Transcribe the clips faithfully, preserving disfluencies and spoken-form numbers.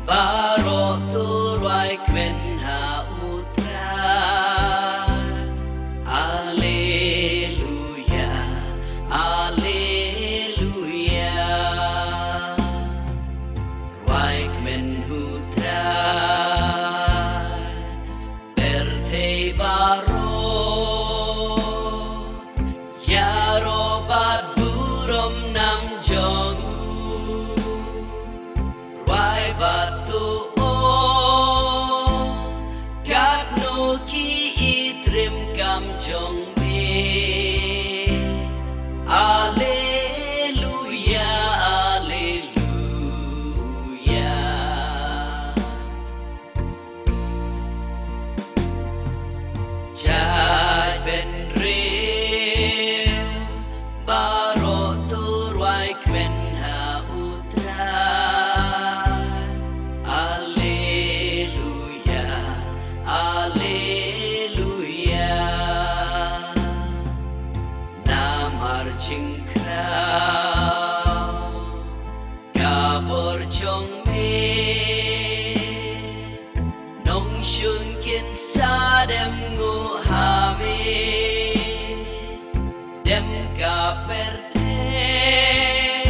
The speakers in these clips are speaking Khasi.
Baroh to rwai kmen ha U Trai. Alleluia, alleluia. Rwai kmen ha U Trai, pyrthei baroh. Ïaroh bad burom nam jong u. Rwai bad to ong, katno ki i triem kam jong me. Alleluia, alleluia. Jait bynriew, baroh to rwai kmen ha U Trai. Alleluia, alleluia. Namar jingkraw ka bor jong me. Nongshun kin sa dem nguh ha me. Dem ka pyrthei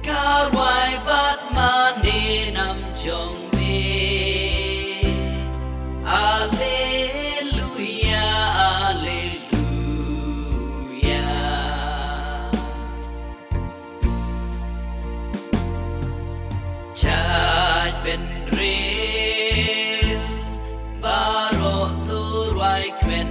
ka rwai bad mane nam jong me. Alleluia, alleluia. Jait bynriew, baroh to rwai kmen